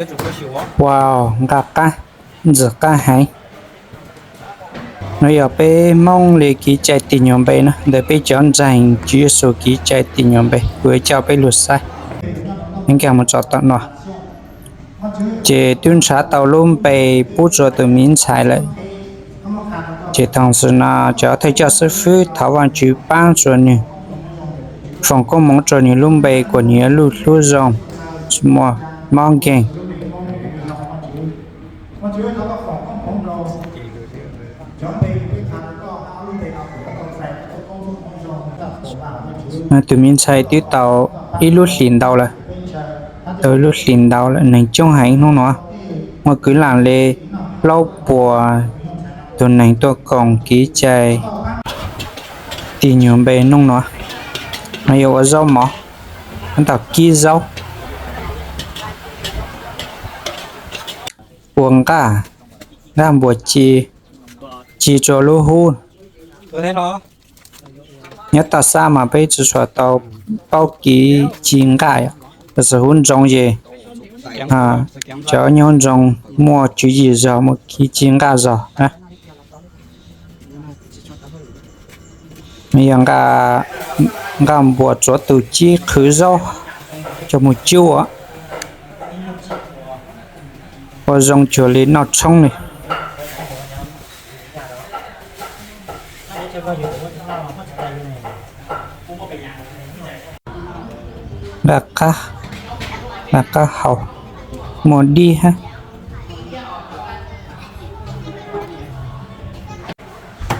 Wow, nqa qab, ntxim qab heev. No yog peb Hmoob li kev cai tig nyuag npe na, ntawm peb cov ntseeg Tswv Yexus kev cai tig nyuag npe, kuv yuav coj peb lug saib. Nkag mus txog tom no, ces twb nrhav tau lub npe pub rua tus miv ntxhais lawm. Ces thaum ntawd no cov thawj coj xib fwb thov Vaajtswv paab rua nwg, foom koob moov rua nwg lub npe kuas nwg yuav luj hlub zoo, tsi muaj mob nkeeg. Tus miv ntxhais twb tau ib lub hlis ntau lawm, tau ib lub hlis ntau lawm, neeg coob heev hnub no, muaj kwv lam li plaub puas tus neeg tuaj koom kev cai tig nyuag npe hnub no. No yog ua zaub mov, tab tom kib zaub, ua nqaj, nqaj npuas ci, ci rua lub hub. Nyob toj xab mas peb tsi tshua tau paub kev ci nqaj yom, tab sis huv nroog ces cov nyob huv nroog muaj tswv yim zog, muaj kev ci nqaj zog na. Yog nqaj npuas tsuav tus cib qhwv zaub coj mus cub, ua zoo cuag li noj tshoob li. Nqaj qab, nqaj qab hau, muaj dib hab.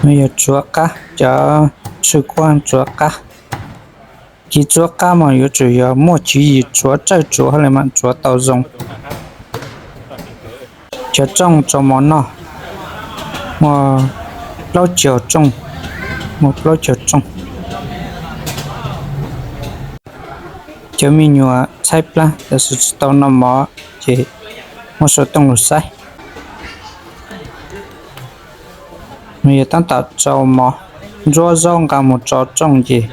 Yog tsuav qab, cov tshwj kuab tsuav qab. Kev tsuav qab mas yuav tsum yog muaj tswv yim tsuav tsawj tsuav hab le mas tsuav tau zoo. Cov rooj rau mov noj, muaj plaub caug rooj, muaj plaub caug rooj. Cov me nyuam tshaib plab tab sis tsis tau noj mov ces muab sau tooj lug saib. Nws yog tab tom rau mov, ntsuab zaub nqa mus tso rooj ces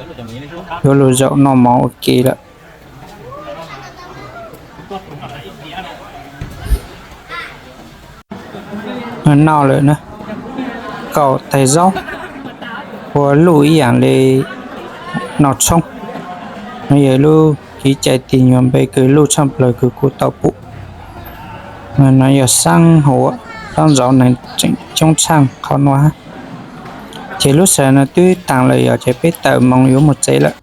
yuav lug zaum noj mov ua ke lawm. Noj lawm na, kaum tais zaub, ua luj ib yaam le noj tshoob. Nws yog lub kev cai tig nyuas npe kws luj tshaaj plawg kws kuv tau pum. Nws yog saab huv, saab nraud neeg tseem coob tshaaj qhov nuav hab. Ces lub sij hawm no twb taag lawm yog ces peb tawm moov yuav moog tsev lawm.